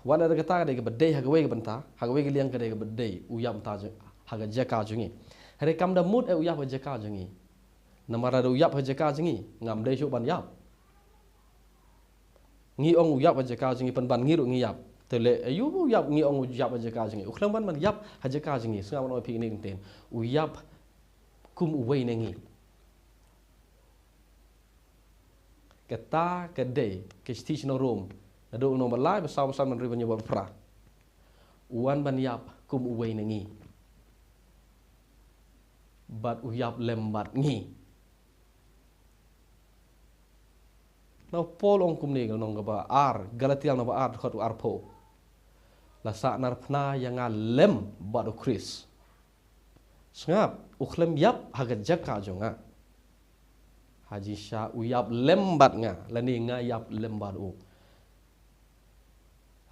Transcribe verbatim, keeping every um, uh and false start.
Wat la kata ka dei kaba dei ha kawei ka bynta, ha kawei ka liang ka dei kaba dei u ïap mynta jong, ha ka jaka jong ngi. Hynrei kam da mut eh u ïap ha ka jaka jong ngi. Namar lada u ïap ha ka jaka jong ngi, ngam dei shuh ban ïap. Ngi ong u ïap ha ka jaka jong ngi, pynban ngi ruh ngi ïap. Te leh aïu u ïap, ngi ong u ïap ha ka jaka jong ngi? U khlem ban ban ïap ha ka jaka jong ngi. Sngap, ngan ong ïa phi kine ki ktien. U ïap kum uwei na ngi. Kata ka dei ka shithi sha ki nong Rom, naduh lynnong ba lai, ba saw, ba san, ba hynriew, ba hynñiew, ba phra. U wan ban ïap kum uwei na ngi, bad u ïap lem bad ngi. Na u Paul ong kumne, lynnong kaba ar, Galatia lynnong ba ar, dkhot arphew: La sah narphna ïa nga lem bad u Khrist. Sngap, u khlem ïap ha ka jaka jong nga. Ha jingshisha u ïap lem bad nga, lane nga ïap lem bad u.